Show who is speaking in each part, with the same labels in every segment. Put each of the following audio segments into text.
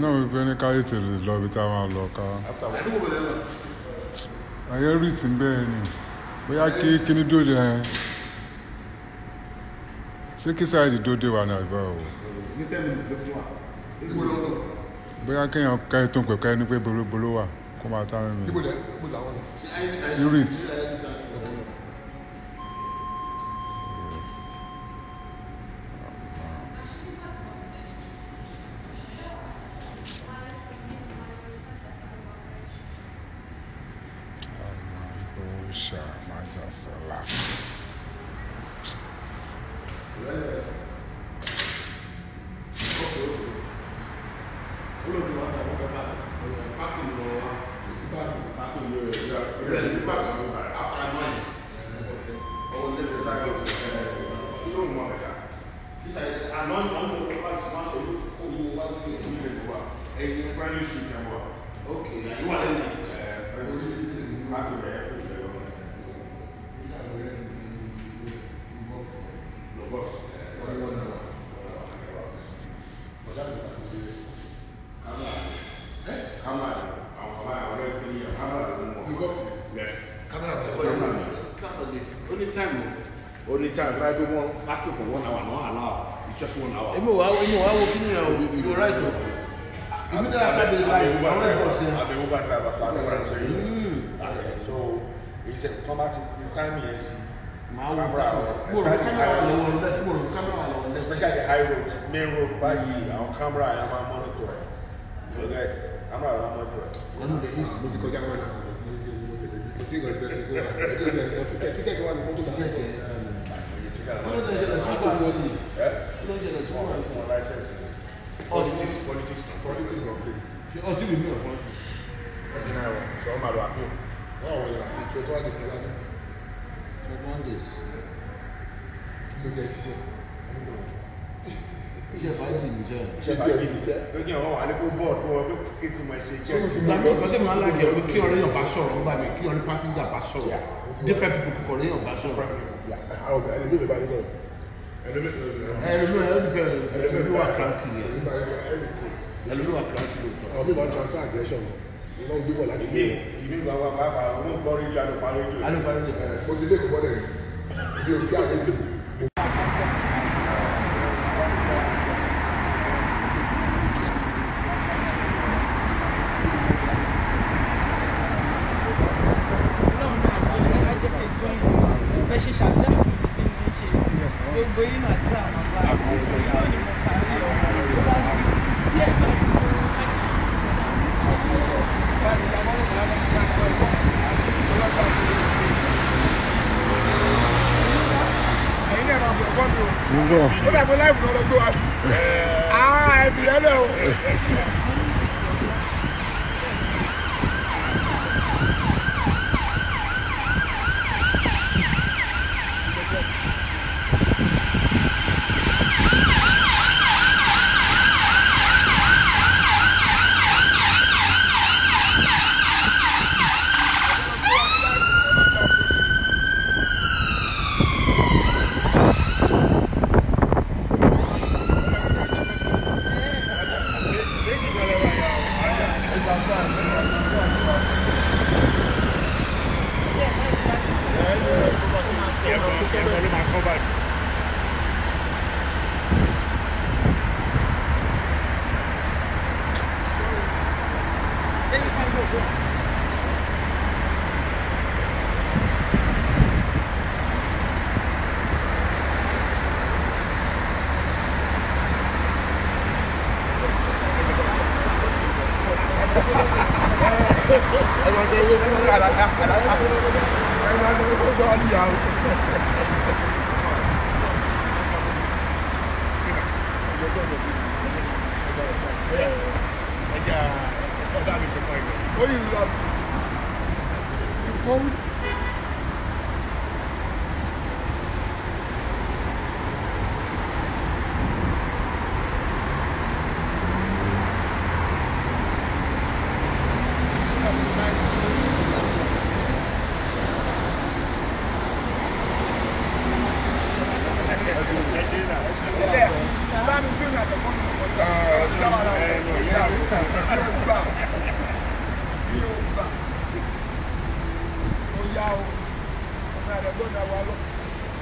Speaker 1: Náà mi fẹ́ ní káyé tèlè lọ ibi tá a máa lọ ká. Ayé rí ti ń bẹ́ẹ̀ ni. Bóyá kí kíní dóde ẹ. Ṣé kí sáyẹ̀dì dóde wà ní àgbà o? Bóyá kéèyàn ká ètò pẹ̀kẹ́ ẹni pé bolóboló wà kó máa tá mímu. Rí.
Speaker 2: Only time, if I go one parking for 1 hour, not allow. It's just 1 hour.
Speaker 3: You right. Immediately after the light,
Speaker 2: I'm a Uber driver, so I know what I'm saying. So it's a automatic time yes. Especially the high road, main road, by our camera, I'm a monitor. Okay, camera, I'm a monitor. Politics, politics,
Speaker 4: politics.
Speaker 3: Oh, do you mean
Speaker 2: So I'm out of appeal.
Speaker 4: Oh, well, 21 days.
Speaker 3: 21 days. Different people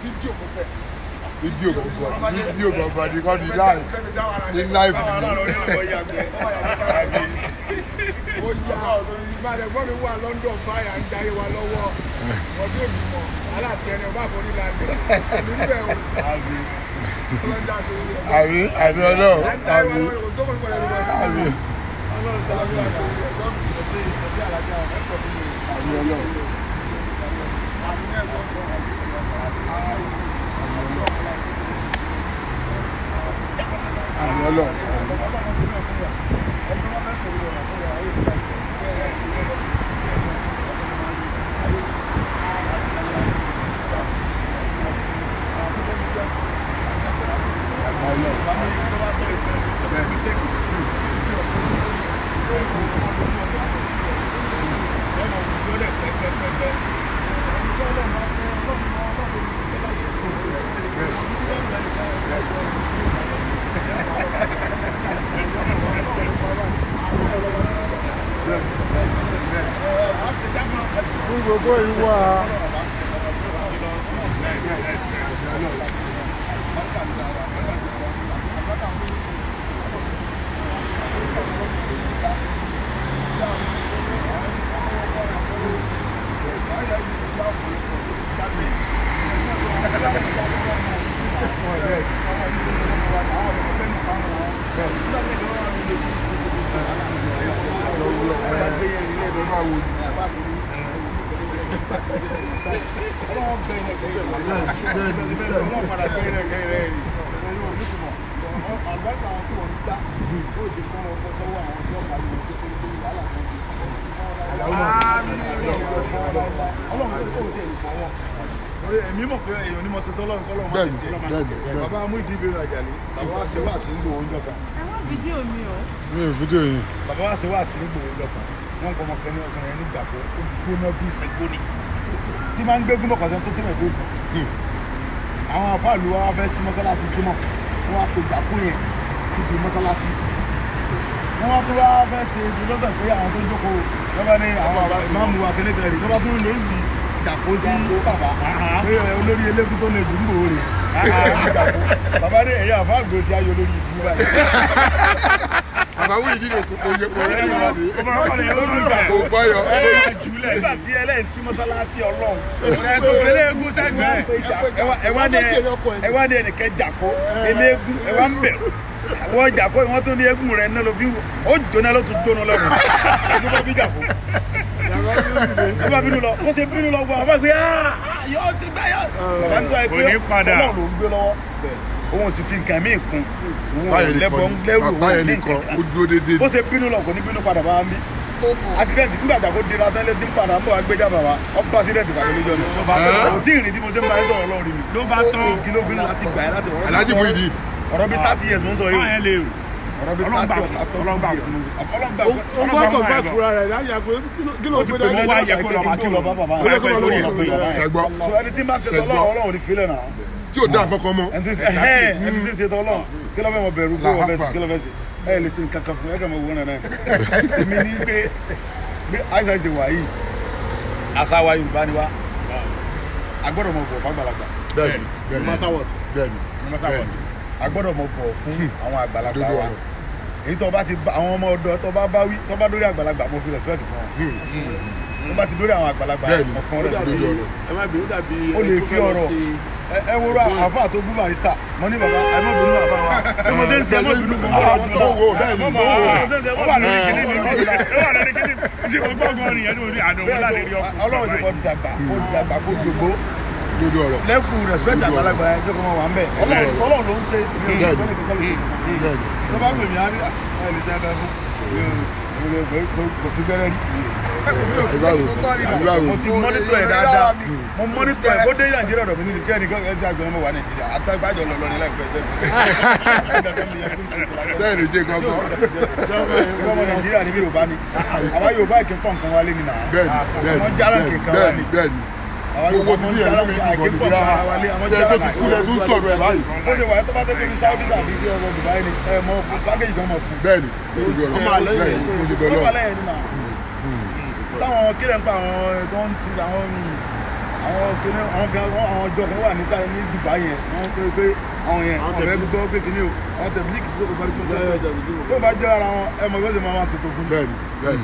Speaker 4: Fídíò mo fẹ́.
Speaker 1: Fídíò gbọ̀ngàn ni kọ́ ni live ní live ni.
Speaker 4: Ó yá ìbàdàn gbọ́n mi wà London báyà ń jayé wa lọ́wọ́ ọdún èmi mọ̀ aláàtì ẹni ọba àforí la ní níbẹ̀ o. Ọlọ́jà ṣe é.
Speaker 1: Àmì àmì ọlọ́run àmì àmì. Àmì ọlọ́run. Àmì ọlọ́run.
Speaker 4: Gbogbo ìwà.
Speaker 2: Èmi mọ̀ pé èèyàn onímọ̀ ṣe tọ́lọ́run kọ́lọ́run má ṣe tiẹ̀. Bàbá mú ìdí ìbéèrè àjàlè, bàbá wa ṣe wá sí ń gbòó oúnjẹ kan.
Speaker 5: Ẹ wá fídíò mi o.
Speaker 1: Mi ò fídíò yìí.
Speaker 2: Bàbá wa ṣe wá sí ń gbòó oúnjẹ kan. Wọ́n kọ́ ọmọkùnrin ọkùnrin nígbà tó ó gbóná bí ìṣègbóni. Tí máa ń gbégún mọ̀kàn tó tó mẹ́ẹ̀ẹ́dógún. Àwọn àfáàlú wa fẹ́ sí mọ́sálásí jímọ̀. Wọ́n wá pe ìgbàkú yẹn síbi mọ́sálásí. Wọ́n wá tó wá fẹ́ ṣe ìdúrósàn pé àwọn tó ń jókòó lọ́ba ní àwọn ìmáàmù wa kékeré lọ́ba tó ń lórí jàpó sí bàbá pé olórí eléégún tó lè dùn gbòòrè bàbá ní ẹ̀yà àfáàgbò sí ayọ̀ lórí ìlú báyìí.
Speaker 1: Bàbá wúyì nínú òkú oyè oyè kò gbọ́yọ̀.
Speaker 2: Nígbà tí ẹlẹ́yìn sí mọ́sálásí ọlọ́run.
Speaker 6: Eléégún sẹ́gbẹ̀ẹ́.
Speaker 2: Ẹ wá ní ẹnìkan jàpó eléégún ẹ wá ń bẹ̀rù. Àwọn jàpó wọ́n tún ní eégún rẹ̀ náà ló fi ó jóná ló tún jóná lọ́rùn. Ló bá bí jàpó. Ló bá bínú lọ, ó ṣe bínú lọ gbọ́, àbá gbé yọ ti gbá yọ. Bàbá ń gbọ́ ẹ pé ọlọ́run ló ń gbé lọ́wọ́. Òun sì fi nǹkan míì kún. Òun ò lẹ́bọ̀ ń lẹ́rù òun ní nǹkan kan. Bó ṣe bínú lọ kò ní bínú padà bá mi. Accident nígbà tí a kò dira tán létí ń padà ń bọ̀ agbéjà bàbá ọba accident pàdé lójọ́ ni. Kò tí ì rìn bí mo ṣe ń bá ẹ sọ̀rọ̀ ọlọ́run rí mi.
Speaker 6: Ló bá tán.
Speaker 2: Kí ló bínú láti gbà ẹ láti ọ̀rọ̀.
Speaker 1: Alhaji Muyideen.
Speaker 2: Ọ̀rọ̀ bíi 30 years mo ń sọ yìí. Ọ̀rọ̀ bíi 30 years. Ọlọ́gbà fún.
Speaker 4: Ó gbọ́ bá tura rẹ̀ láyà pé kí ló gbé dání.
Speaker 6: Ó wá yẹ kó lọ bá kí lọ bá bàbá.
Speaker 2: Ẹni tí ń bá ṣe tọ́lọ́ ọlọ́run ní filẹ̀ náà.
Speaker 1: Tí ò dá àkọ́kọ́ mọ́.
Speaker 2: Ẹni tí ń ṣe tọ́lọ́ kí ló fẹ́ mọ bẹ̀rù pé wọ́n fẹ́ sí kí ló fẹ́ sí. Ẹ lè ṣe nǹkan kan fún ẹ kàn mọ owó náà. Èmi ní pé bí àìsàn ṣe wà yìí, àṣà wa Yorùbá ni wá. A gbọ́dọ̀ mọ bọ̀ fàgbàlagbà.
Speaker 1: Bẹ́ẹ̀ni bẹ́ẹ̀ni.
Speaker 3: No matter what.
Speaker 1: Bẹ́ẹ̀ni bẹ́ẹ̀ni.
Speaker 2: A gbọ́dọ̀ mọ bọ̀ fún àwọn àgbàlagbà wa. Èyí tó bá ti bá àwọn ọmọ ọ̀dọ́ tó bá bá wí tó bá dórí àgbàlagbà mo fi respect fún wọn. Tó bá ti dórí àwọn àgbàlagbà mo fún respect. Ó lè fi ọ̀rọ̀ ẹ wúrọ àfa tó bú barista mo ní bàbá ẹ mọ bínú bàbá wa ẹ mọ sẹ́nsẹ́ ẹ mọ bínú gbogbo àwọn sọ
Speaker 1: wo bẹ́ẹ̀ ni
Speaker 6: ó wà lórí kíní mi ó wà lórí kíní mi tí mo gbọ́ gan nìyẹn ní orí àdó wọn láti rí ọkùnrin.
Speaker 2: Ọlọ́run ti kọ́ dàgbà kó dàgbà kó dògbó
Speaker 1: dodo ọ̀rọ̀
Speaker 2: lẹ́fù respect àgbàlagbà ẹ jẹ́ kó máa wà ń bẹ̀ Ọlọ́run ló ń ṣe tó bá pè mí á ní ẹ lè ṣe ẹbẹ fún kò sí bẹ́rẹ̀ rí. Mo ti mọ́nítọ̀ ẹ̀ dáadáa mo mọ́nítọ̀ ẹ̀ bó dé Nàìjíríà ọ̀dọ̀ mi ní kẹ́ni kẹ́ ẹ ti àgbẹ̀ ọmọ wà Nàìjíríà àtàgbàjọ lọ lọ́rin láìpẹ́
Speaker 1: bẹ́ẹ̀ ni jẹ́ gbọ́ngàn.
Speaker 2: Ọmọ Nàìjíríà ní bí Yorùbá ni àwa Yorùbá kì í pọ̀ nǹkan wálé ni nà.
Speaker 1: Bẹ́ẹ̀ni bẹ́ẹ̀ni bẹ́ẹ̀ni owó tí bí ẹ̀rọ mi kò ní bí ẹ tó ti kú lẹ tó ń sọ̀rọ̀ ẹ̀ báyìí.
Speaker 2: Ó ṣe wà tó bá tẹ́lẹ̀ ní Saudi tàbí bí ọmọ Dubai ni ẹ mọ pákéjì kan mọ̀ fún.
Speaker 1: Bẹ́ẹ̀ni bẹ́ẹ̀ni
Speaker 2: táwọn kílẹ̀ ń pa àwọn tó ń ti àwọn Àwọn kìnìún àwọn kan àwọn ọjọ́ kan wà ní sáré ní Dubai yẹn wọ́n pé pé àwọn yẹn ọ̀rẹ́ gbọ́ pé kìnìún o àwọn tẹ̀bílíkì tó kọ́ parí kúndé tó bá jẹ́ ara wọn ẹ mọ̀ bí wọ́n sì máa ṣètò fún mi.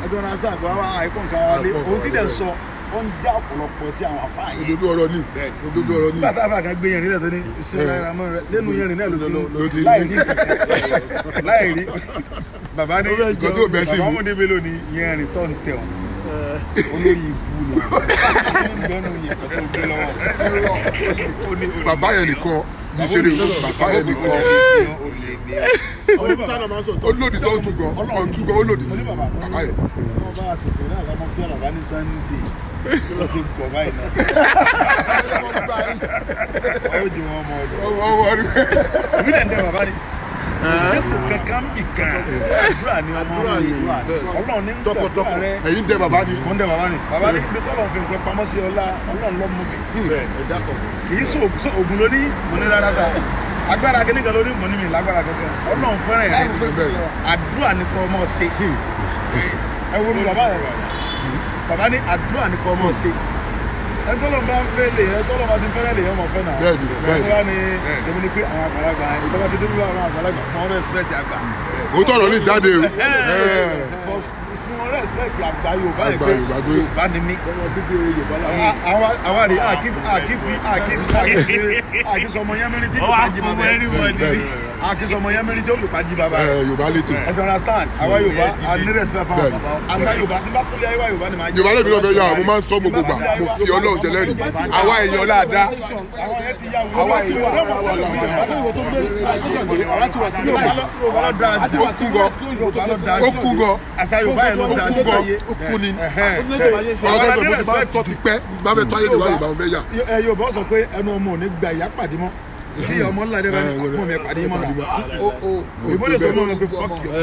Speaker 2: Ẹ tó náà sáà gbọ́ àwọn àìkọ́ nǹkan wa lé ohun tí dẹ̀ sọ ó ń já ọ̀pọ̀lọpọ̀ sí àwọn àfáà yẹn.
Speaker 1: Òdodo ọ̀rọ̀ ni òdodo ọ̀rọ̀ ni.
Speaker 2: Nígbà tá a fà kan gbé yẹn nílẹ̀ tó ní sínú yẹn rìn náà ló ti láì rí láì rí bàbá ní bàbá mú níbi lónìí yẹn rìn tó ń tẹ̀ wọ́n olórí ibú ni bẹ́ẹ̀nu yẹn tó gbé lọ́wọ́.
Speaker 1: Bàbá yẹn nìkan ní ṣeré bàbá yẹn nìkan ó lòdì sí ọ̀tún gan ọ̀tún gan ó lòdì sí bàbá yẹn.
Speaker 2: Wọ́n bá a ṣètò náà ká mọ́ fí àlàbá ní Sunday kí ló ṣe gbọ̀ báyìí náà. Ó jù wọn mọ ọdún. Èmi náà ń dẹ bàbá ni. Ṣètò kankan bì kan àdúrà ni ọmọ ṣe Ọlọ́run ní gbàdúrà rẹ.
Speaker 1: Ẹ̀yin dẹ bàbá ni.
Speaker 2: Mo ń dẹ bàbá ni. Bàbá ní ibi tọ́lọ̀ fi nǹkan pamọ́ sí ọlá Ọlọ́run ló mú mi. Kì í sọ ògùn lóní mo ní rárá sá. Agbára kìíní kan lóní mo ní mi lágbára kankan. Ọlọ́run fẹ́ràn rẹ. Àdúrà ni kò mọ̀ ṣe. Ẹ wo ni bàbá yẹn. Bàbá ní àdúrà ni kò mọ̀ ṣe. Ẹtọ́lọ́ bá ń fẹ́ lè ẹtọ́lọ́ bá ti fẹ́rẹ̀ lè ọmọ fẹ́ náà. Bẹ́ẹ̀ni ni èmi ni pé àwọn àgbàlagbà ìjọba ti débí àwọn àgbàlagbà fún ọ̀rẹ́ respect àgbà.
Speaker 1: Òótọ́ ọ̀rọ̀ lè jáde o.
Speaker 2: Fún ọ̀rẹ́ respect àgbà Yorùbá yẹn pé Yorùbá ni mí. Àwa rè àkísọmọ yẹmẹrin tí kò jí bàbá rẹ. Àkísọmọ yẹmẹrin tí ó fi pàjí bàbá rẹ.
Speaker 1: Yorùbá lè tó.
Speaker 2: Ẹ ti understand àwa Yorùbá a ní respect fún àwọn bàbá. Àṣà Yorùbá tí bá tó lé ayé wa Yorùbá ni màá jẹ.
Speaker 1: Yorùbá lè bí lọ́fẹ̀ẹ́ yà mo máa ń sọ gbogbo gbà mo fi Ọlọ́run jẹlẹ́rìí àwa èèyàn láàdá.
Speaker 2: Àwa ti wà
Speaker 1: ó kú gan
Speaker 2: àṣà Yorùbá yẹn ló dáa
Speaker 1: ó kú gan ó kú ni ọ̀rọ̀ tó sọ mo ti máa ń sọ ti pẹ́ bá fẹ́ tó ayé ìwà Yorùbá mo fẹ́ yà.
Speaker 2: Yorùbá sọ pé ẹnu ọmọ ò ní gba ìyá pàdé mọ́ bí ọmọ ńlá dẹ́ bá ní ọmọ mi pàdé mọ́ òyìnbó lè sọ fún mi pé fuck you wọ́n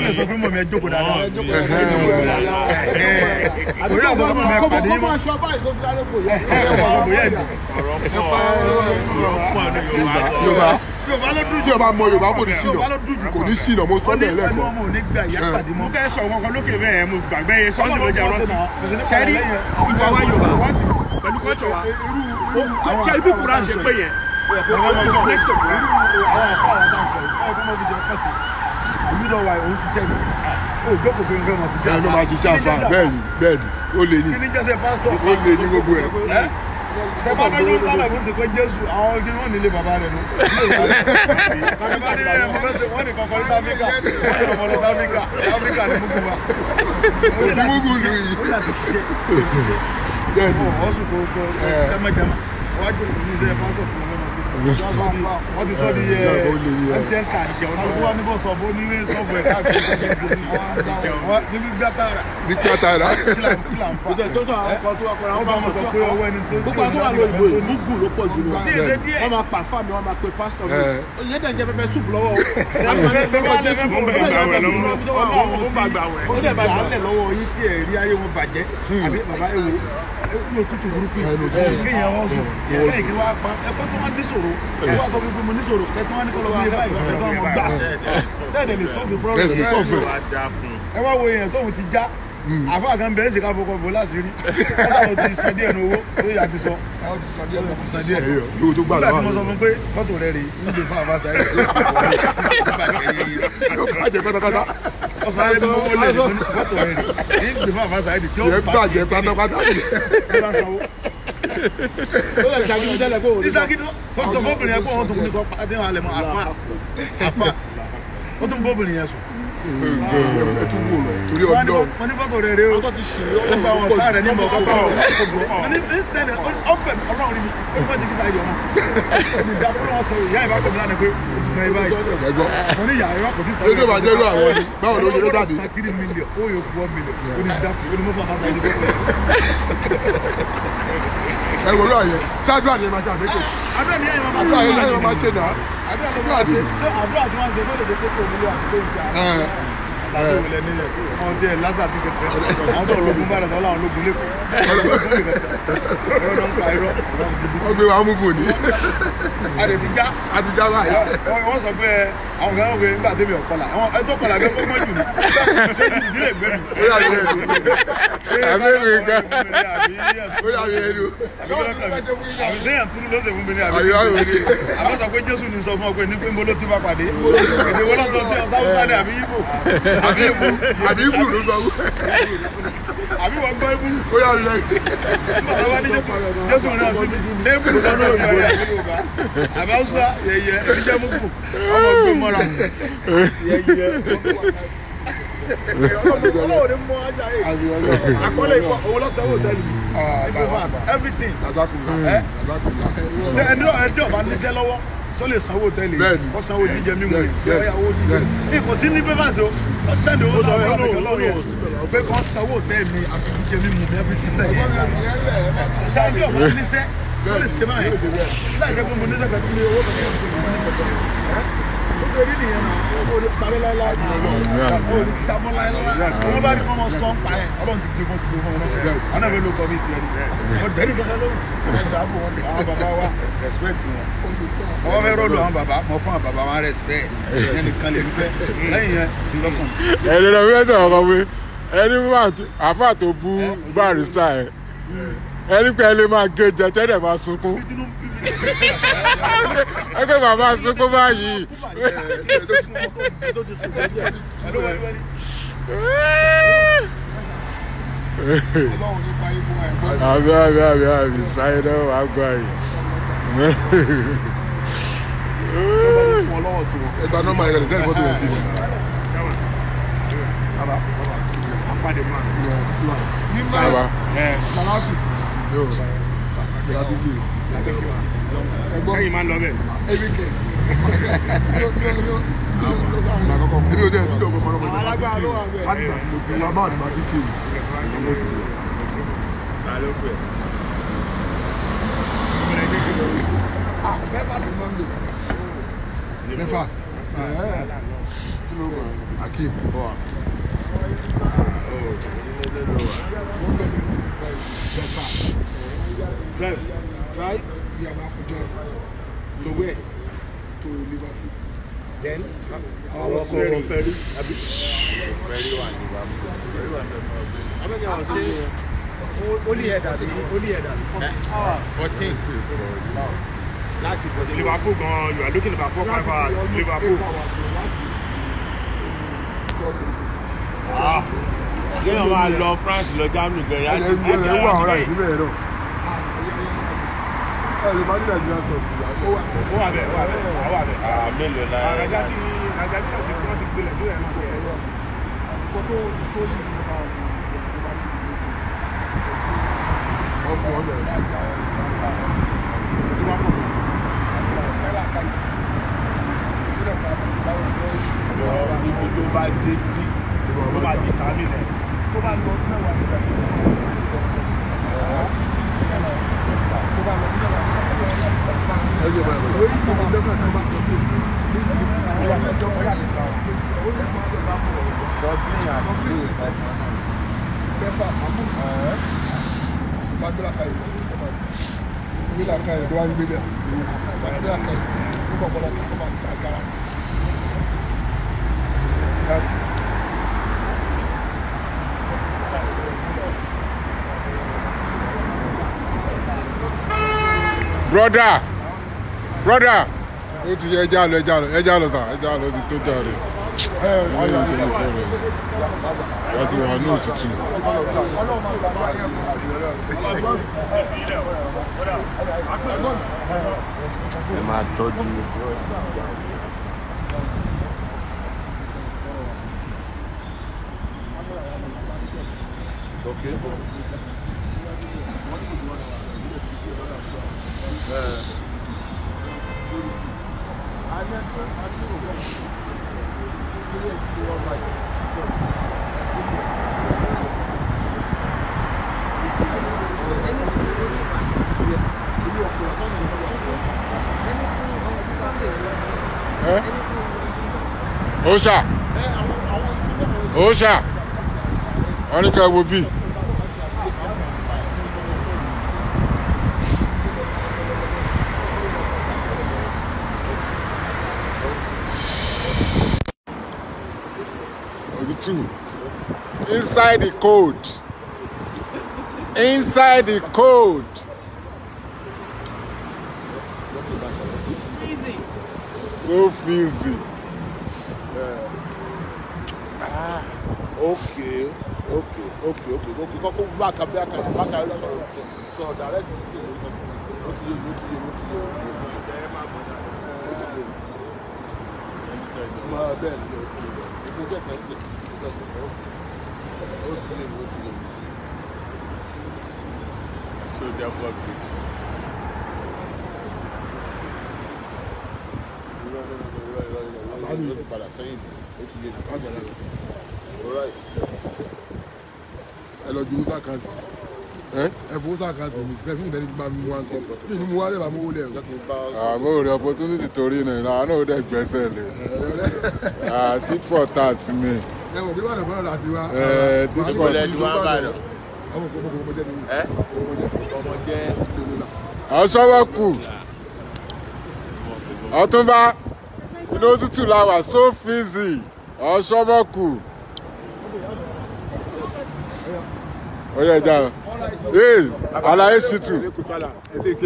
Speaker 2: lè sọ fún mi ẹ jókòó dáadáa orí àwọn ọmọ mi pàdé mọ́
Speaker 1: Yorùbá tí o bá mọ Yorùbá kò ní ṣìnà kò ní ṣìnà mo sọ bẹ́ẹ̀ lẹ́ẹ̀kan.
Speaker 2: ọmọ ò ní gba ìyá pàdé mọ́.
Speaker 6: Mo fẹ́ sọ wọn kan lókè bẹ́ẹ̀ mo gbàgbé sọ́ọ̀sì lọ́jà rántí ṣẹ́rí ìwà wa Yorùbá wọ́n sì pẹ̀lú kọ́jọ wa ṣẹ́rí bí Kùránì ṣe pé yẹn next to Kùránì.
Speaker 2: Àwọn àfọ àwọn táwọn sọ yìí ọkọ mọ fi jẹ pọ̀ sí ìlú wa òun ṣiṣẹ́ ni ó jókòó pé nǹkan mọ̀ ṣiṣẹ́
Speaker 1: àfa. Ẹ máa ṣiṣẹ́ àfa bẹ́ẹ̀ ni bẹ́ẹ̀ ni ó lè ní
Speaker 2: kí ni jẹ́sẹ̀ pásítọ̀
Speaker 1: ó lè ní gbogbo ẹ̀.
Speaker 2: Sẹ́fọ́n ló sábà fún sí pé Jésù àwọn ojú wọn nílé bàbá rẹ̀ nù. Wọ́n ní kankan ní Áfíríkà, wọ́n ní ọmọ lọ Áfíríkà, Áfíríkà ní Mugu wa.
Speaker 1: Mugu lù yìí.
Speaker 2: Ó láti ṣiṣẹ́. Ọ̀sùn kò kò jẹ́mẹ̀jẹ́mẹ̀. Wọ́n á jókòó ní iṣẹ́ pásítọ̀ fún ọmọ sí. Wọ́n ti sọ di MTN card. Alùpùpù wa ní bọ̀ sọ̀bù oníwé sọ̀bù ẹ̀ káàkiri. Níbi gbàtàrà.
Speaker 1: Ní gbàtàrà.
Speaker 3: Gbogbo àwọn tó wà lóyìnbó yìí mugu ló pọ̀ jù lọ. Wọ́n máa pa fáàmì, wọ́n máa pe pásítọ̀ mi. Ìyẹn dẹ̀ ń jẹ pẹpẹ súpù lọ́wọ́.
Speaker 2: Ó dẹ̀ bá gbàlẹ̀ lọ́wọ́ yín tí ẹ̀ rí ayé wọn bàjẹ́. Àbí bàbá ẹ̀ wò ní òtútù burúkú yìí. Kéèyàn wọ́n sùn. Lẹ́yìn kí wọ́n á pa ẹ̀kọ́ tó wá ní sòrò. Ẹ wá sọ fún mi mo ní sòrò. Kẹ́ tó wá ní kọ́ lọ bí báyìí. Kẹ́ tó wá mọ̀ gbà. Tẹ́lẹ̀ lè sọ́ọ̀fù
Speaker 1: Tẹ́lẹ̀ lè sọ́ọ̀fù ẹ̀.
Speaker 2: Ẹ wá wo èèyàn tóun ti já. Àfáà kan bẹ̀rẹ̀ sí ká fọkọ̀ bò láṣìírí. Wọ́n ti san díẹ̀ nu owó tó yà ti sọ.
Speaker 4: Ti san díẹ̀.
Speaker 1: Owó tó gbà
Speaker 2: Nígbà tí mo
Speaker 1: lọ́wọ́
Speaker 2: sọ fún pé fọ́tò rẹ̀ rèé ń lè fún àbá sáyé.
Speaker 1: yóò bàjẹ́ pátápátá.
Speaker 2: Ọ̀sán ayé mú owó lẹ̀ ní fọ́tò rẹ̀ rèé ń lè fún àbá sáyé tí ó
Speaker 1: Yóò bàjẹ́ pátápátá.
Speaker 3: Ó lè ṣàgídí tẹ́lẹ̀ kó o ní.
Speaker 2: Ìsàgídí tó sọ fọ́bìnrin yẹn pé wọ́n tó kún ní kọ́ pàdé wọn àlẹ́ mọ́ àfà àfà ó tún bóbìnrin yẹn sùn.
Speaker 1: Ẹ tún wò lọ torí ọdún.
Speaker 2: Wọ́n ní fọ́tò rẹ̀ rèé o.
Speaker 3: Àwọn tó ti ṣì
Speaker 2: Ó gba àwọn ọ̀tá rẹ̀ ní ìmọ̀ ọ̀kọ́ wọ́n ní ń sẹ́ni ọ̀bẹ̀ Ọlọ́run rí mi ó fẹ́ jẹ́ kí sáyé ọmọ. Ní ìdá fún wọn sọ ìyá ìbá tẹ̀mí lánàá pé ó ti san ibà yìí.
Speaker 1: Ẹ̀gbọ́n.
Speaker 2: Mo ní ìyá ìbá kò tí san
Speaker 1: Lójú ìbàjẹ́ irú àwọn ni báwo ló ṣe ló jáde.
Speaker 2: San 3 million ó yóò kú 1 million ó ní dákú ó ní mọ́fà fásitì ayé gbọ́dọ̀.
Speaker 1: Ẹ wò ló àyẹ ṣáàdúrà ni ẹ máa ṣe àbẹ́kẹ̀.
Speaker 2: Àdúrà ni ẹ̀yin máa
Speaker 1: Àdúrà yẹn ló máa ṣe náà.
Speaker 2: Àdúrà ló máa ṣe. Ṣé àdúrà tí wọ́n ṣe tó lè jẹ́ kókó mílíọ̀nù àti pé ìjà láti wọlé nílẹ̀ àwọn tí ẹ lásà ti kẹfẹ àwọn tó ológun bá dàtọ́ láwọn ológun lẹ́kọ̀ọ́ ọ̀rọ̀ ń pa irọ́
Speaker 1: Wọ́n gbé wa mugu ni.
Speaker 2: a lè ti já
Speaker 1: A ti já báyìí.
Speaker 2: wọ́n sọ pé Àwọn kan wọ́n nígbà tẹ́mi ọ̀kọ́là àwọn ẹjọ́ kọlà gẹ́gẹ́ fún mọ́jú mi ṣé jìbìtì lè gbé mi.
Speaker 1: Ó yà mí lẹ́nu.
Speaker 4: Àbí mi gan.
Speaker 1: Ó yà mí lẹ́nu.
Speaker 2: Àbí sẹ́yìn túnú ló ṣe fún mi ní àbí.
Speaker 1: Àyè wà lórí.
Speaker 2: Àbí sọ pé Jésù ní sọ fún ọ pé ní pé mo ló ti bá pàdé. Èdè wo ló sọ sí ọ̀sán Haúsá ni àbí Ìgbò.
Speaker 1: Àbí Ìgbò àbí Ìgbò ló sọ.
Speaker 2: Àbí wọ́n gbọ́ Ìgbò.
Speaker 1: Ó yà mí lẹ́nu.
Speaker 2: Bàbá wa ní Jésù rán sí mi. Ṣé Ìgbò ló sọ Yorùbá ni àbí Yorùbá? Àbí Haúsá yẹ̀yẹ̀ èmi jẹ́ Mùkù. Ọmọ gbé mọ́ra. Yẹ̀yẹ̀. Ọlọ́run ní mọ ajá yìí. Àkọọ́lẹ̀ ìfọ̀ òun lọ́sàn-án hòtẹ́ẹ̀lì mi. Everything. Ṣé ẹni tí ọba níṣẹ́ lọ́wọ́ sọ lè sanwó hòtẹ́ẹ̀lì yìí? Kó sanwó jíjẹ mímu yìí. Ọ̀yàwó jíjẹ. Kò sí ní pépàsì o. Ó sẹ́ni owó sanwó ọ̀rọ̀ lọ́wọ́ yẹn. Pé kó sanwó hòtẹ́ẹ̀lì mi àti jíjẹ mímu mi everything. Ṣé ẹni tí ọba níṣẹ́ sọ lè ṣe báyìí? Láì jẹ́ pé mo níṣẹ́ pẹ̀lú mi owó kankan ó ṣe rí nìyẹn náà ó lè parí láíláí ó lè dámọ́ láíláí wọ́n bá ní kọ́ mọ́ sọ ń pa ẹ̀ ọlọ́run ti gbé fún ti gbé fún ọ náà àwọn náà fẹ́ ló kọ́ mi tiẹ̀ ni wọ́n dẹ́rì kankan lóhùn wọ́n dàbò wọn àwọn bàbá wa respect wọn wọ́n fẹ́ rọ́ọ̀lù àwọn bàbá mọ̀ fún àwọn bàbá wa respect ìyẹn nìkan lè fẹ́ lẹ́yìn yẹn lọ́kàn.
Speaker 4: Ẹni lọ fẹ́ sọ̀rọ̀ kan pé ẹni àáfà tó bú Barrister ẹ̀ ẹni pé ẹni máa gé jẹ tẹ́lẹ̀ máa sunkún. Ẹgbẹ́ bàbá sunkún báyìí. Àmì àmì àmì àmì sáyé náà wàá gbà yìí.
Speaker 1: Ẹgbà nọ́mbà yẹn lè sẹ́ni fọ́tò yẹn sí mi.
Speaker 4: Bàbá.
Speaker 6: Ẹ̀yin máa ń lọ bẹ́ẹ̀.
Speaker 1: Èmi ò dé ẹ̀mí lọ́gbọ̀n mọ́lọ́mọ́.
Speaker 4: Alágbára ló wà bẹ́ẹ̀.
Speaker 1: Breakfast. Akeem.
Speaker 6: Drive. Drive. To where?
Speaker 4: To Liverpool.
Speaker 6: Then? Our ferry. Ferry. Only head.
Speaker 5: 14 to.
Speaker 6: Liverpool, you are looking about 4-5 hours. Liverpool.
Speaker 5: Ah, you know, I love France, love Germany.
Speaker 4: Brother, brother, ó ti yẹ ẹja lọ ẹja lọ ẹja lọ sà ẹja lọ ti tó jáde. Ẹyìn tó ní sọ̀rọ̀ láti wà ní òtútù.
Speaker 5: Ẹ máa tọ́jú.
Speaker 1: Okay.
Speaker 4: Oṣà Oṣà wọ́n ní ká wo bí.
Speaker 7: òtútù. Inside the cold. Inside the cold. So freezing.
Speaker 3: Okay, okay, okay, okay, okay. Kọ́kọ́ báka bí aka báka sọ̀rọ̀ sọ̀rọ̀ direct sí ìlú sọ̀rọ̀. Ó ti yé mi, ó ti yé mi, ó ti yé mi, ó ti yé mi. Ó ti yé mi. Máa bẹ́ẹ̀ ni ó ti yé mi. Ó ti yé mi, ó ti yé mi.
Speaker 5: So therefore, great.
Speaker 3: Padà sẹ́yìn, ó ti yé mi. All right.
Speaker 1: Ẹ lọ ju owó sàkáǹtì. Ẹ fowó sàkáǹtì mi bẹ́ẹ̀ fún ìdẹ́ni bá mi wá nǹkan. Bí mi wá lẹ́bàá mú owó lẹ̀ o.
Speaker 7: Àbó rẹ̀ opportunity torí náà àwọn náà ó dẹ̀ gbẹ́sẹ̀ lé. Tit for tat ni.
Speaker 1: Ẹ mọ̀ bí Ìbàdàn fọ́nà láti wá.
Speaker 7: Tit for
Speaker 5: Ìbọ̀lẹ̀ tí wọ́n bá lọ.
Speaker 1: Ọmọ kò mọ̀ jẹ́ ni.
Speaker 5: Ọmọ jẹ́.
Speaker 7: Ọ̀ṣọ́wọ́kù. Ọ̀túnba inú òtútù la wà so freezy. Ọ̀ṣọ́wọ́kù. Ó yẹ ìjà lọ. Hey, Alaye Shitu.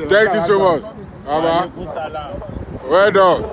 Speaker 7: Thank you so much. Baba. Well done.